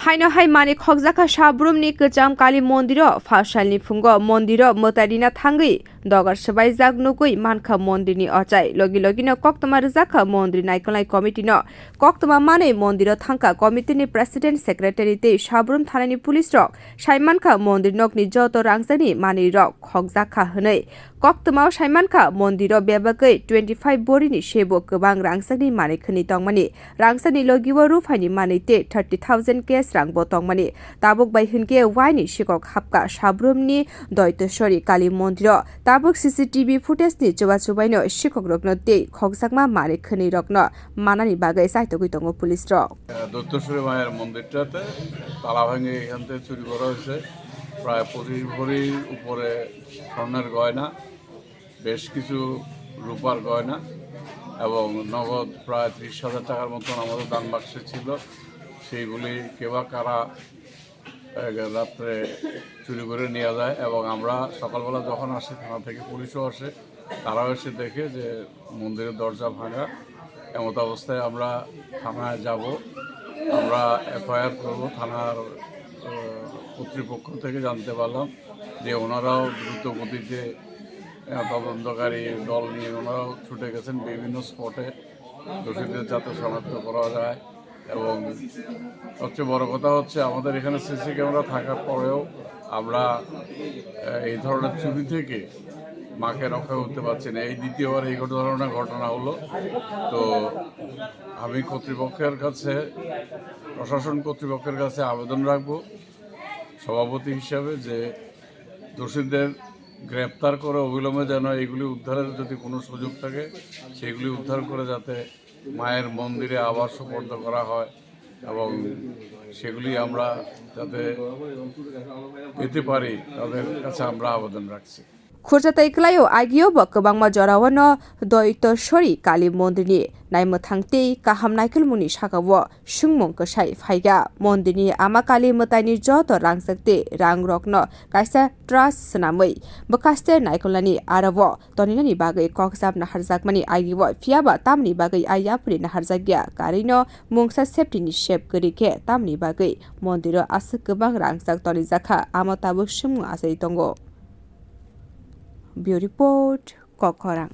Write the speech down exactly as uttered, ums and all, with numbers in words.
Haino hai manwi khokjakha Sabrumni kwcham Kali mondiro. Phalsalni phungo mondiro mwtai rina thangwi dogar swbaijak nugwi mankha mondirni ochai. Logi logino koktwma rwjakha mondir naikolnai committee no. Koktwma manwi mondiro thangkha committee ni president, secretary tei Sabrum thanani police rok. Saimankha mondir nokni joto rangchakni manwirok khokjakha hwnwi. Koktwmao saimankha, mondiro bebagwi twenty five borini sebo kwbang rangchakni manwi khwnwi tongmani. Rangchakni logio ruphaini manwi tei thirty thousand cash rangbo tongmani. Tabuk bai hwnkhe waini sikok hapkha Sabrumni Doiteswari Kali mondiro. Tabuk C C T V footage ni chubachubaino sikokrokno tei khokjakma manwi khwnwirokno manani bagwi chaitogwi tongo police rok. দৈত্যেশ্বরী মায়ের মন্দিরটাতে তালা ভেঙে এখান থেকে চুরি করা হয়েছে প্রায় পঁচিশ ভরির উপরে স্বর্ণের গয়না, বেশ কিছু রূপার গয়না এবং নগদ প্রায় ত্রিশ হাজার টাকার মতন আমাদের দান বাক্সে ছিল। সেইগুলি কে বা কারা, আহ, রাত্রে চুরি করে নিয়ে যায় এবং আমরা সকালবেলা যখন আসি, থানা থেকে পুলিশও আসে, তারাও এসে দেখে যে মন্দিরের দরজা ভাঙা। এমত অবস্থায় আমরা থানায় যাব, আমরা এফআইআর করব। থানার, আহ, কর্তৃপক্ষ থেকে জানতে পারলাম যে ওনারাও দ্রুত গতিতে, আহ, তদন্তকারী দল নিয়ে ওনারাও ছুটে গেছেন বিভিন্ন স্পটে, দোষীদের যাতে শনাক্ত করা যায়। এবং সবচেয়ে বড় কথা হচ্ছে, আমাদের এখানে সিসি ক্যামেরা থাকার পরেও আমরা, আহ, এই ধরনের চুরি থেকে মাকে রক্ষা করতে পারছি না। এই দ্বিতীয়বার এই ধরনের ঘটনা হলো। তো আমি কর্তৃপক্ষের কাছে, প্রশাসন কর্তৃপক্ষের কাছে আবেদন রাখবো সভাপতি হিসাবে, যে দোষীদের গ্রেপ্তার করে অবিলম্বে যেন এগুলি উদ্ধারের যদি কোনো সুযোগ থাকে, সেগুলি উদ্ধার করে যাতে মায়ের মন্দিরে আবার সুপর্দ করা হয় এবং সেগুলি আমরা যাতে পেতে পারি, তাদের কাছে আমরা আবেদন রাখছি। Khurcha tei kwlaio agio bo kwbangma jorao no Doiteswari Kali mondirni naimwthang tei kaham naikolmungni sakao swngmung kwsai phaikha. Mondirni ama Kali mwtaini joto rangchak tei rangrokno kaisa trust swnamwi bwkhaste naikolnani aro-o toninani bagwi kokjap naharjakmani agio, phiyaba tamni bagwi a yapri naharjakya karwino mungsa safety ni sep kwrwi khe tamni bagwi mondiro aswk kwbang rangchak tonijakha, amo tabuk swngmung achai tongo. Bureau Report, Kokkhorang.